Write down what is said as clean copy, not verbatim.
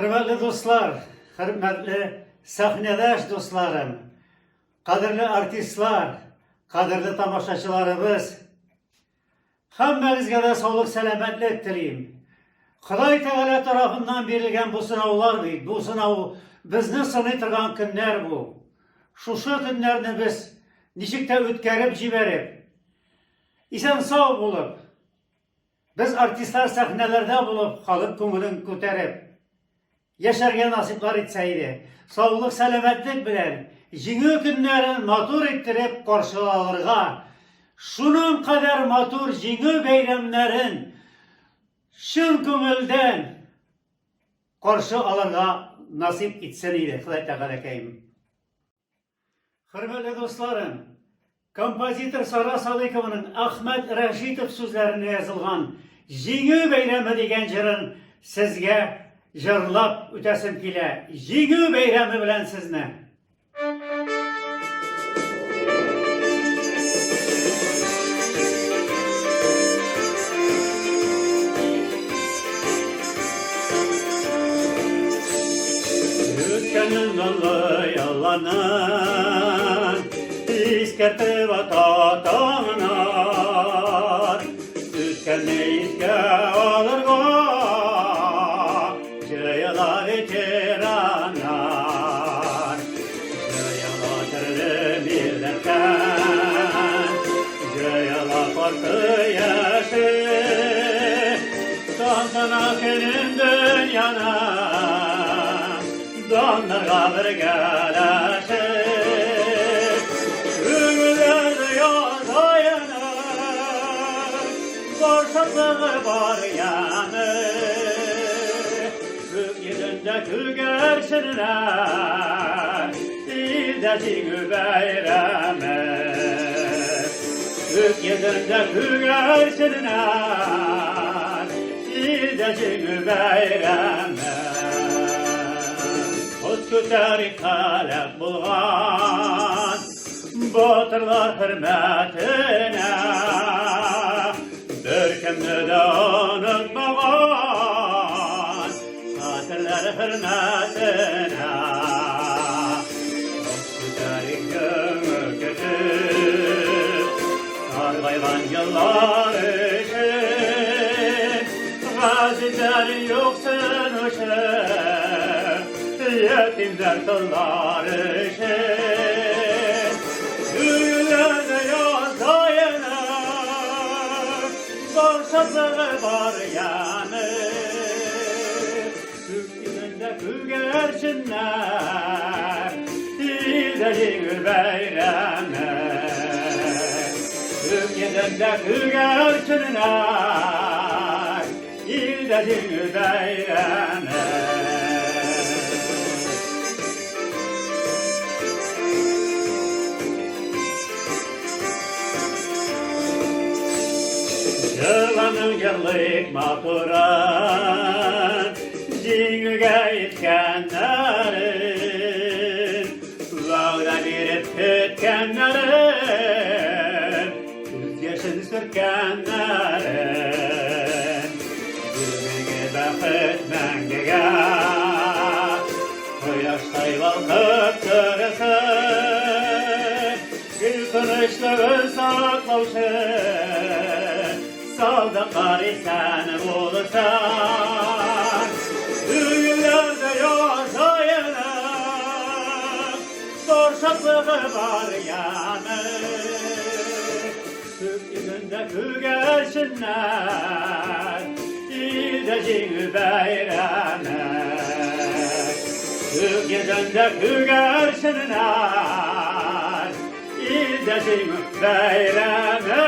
Хөрмәтле дуслар, хөрмәтле сәхнәдәш дусларым, кадерле артистлар, кадерле тамашачыларыбыз, һәммәгезгә дә саулык, сәламәтлек телим. Ходай Тәгалә тарафыннан бирелгән бу сынаулар бит, бу сынау безне сыный торган көннәр бу. Шушы көннәрне без ничек тә үткәреп җибәреп, исән-сау булып, Без артистлар сәхнәләрдә булып, халык күңелен күтәреп, яшәргә насыйплар итсә иде. Саулык, сәламәтлек белән Җиңү көннәрен матур иттереп каршы алырга, шуның кадәр матур Җиңү бәйрәмнәрен чын күңелдән каршы алырга насыйп итсен иде, Ходай Тәгаләкәем. Хөрмәтле дусларым, композитор Сара Садыйкованың Әхмәт Рәшитов сүзләренә язылган Җиңү бәйрәме дигән җырын сезгә җырлап үтәсем килә. Җиңү бәйрәме белән сезне! Үткәннең данлы ялланын Искәртеп ата таңнар. Үткәнне искә алырга Җыела ветераннар. Җыела төрле милләттән, Җыела карты яше. Тантана көнен дөньяны Данларга бергәләшеп, Күңелләрне язаены, Бар шатлыгы, бар яме. Күк йөзендә күгәрченнәр, Илдә җиңү бәйрәме. Күк йөзендә күгәрченнәр, Илдә җиңү бәйрәме. Ут күтәрик һәлак булган Батырлар хөрмәтенә. Беркемне дә онытмаган Хәтерләр хөрмәтенә. Ут күтәрик җиңү көтеп, Саргайган еллар өчен, Газизләр юксынучы, Ятимнәр толлар өчен. Гөлләрне язаены, Бар шатлыгы, бар яме. Күк йөзендә күгәрченнәр, Илдә җиңү бәйрәме. Күк йөзендә күгәрченнәр, Илдә җиңү бәйрәме. Җырланың җырлыйк матурын, Җиңүгә илткәннәрен, Вәгъдә биреп көткәннәрен, Күз яшен сөрткәннәрен. Бүгенге бәхет мәңгегә Кояштай балкып торсын, Ил тынычлыгын саклаучы Солдатлар исән булсын. Күңелләрдә яз аеның Бар шатлыгы, бар яме. Күк йөзендә күгәрченнәр, Илдә җиңү бәйрәме. Күк йөзендә күгәрченнәр, Илдә җиңү бәйрәме.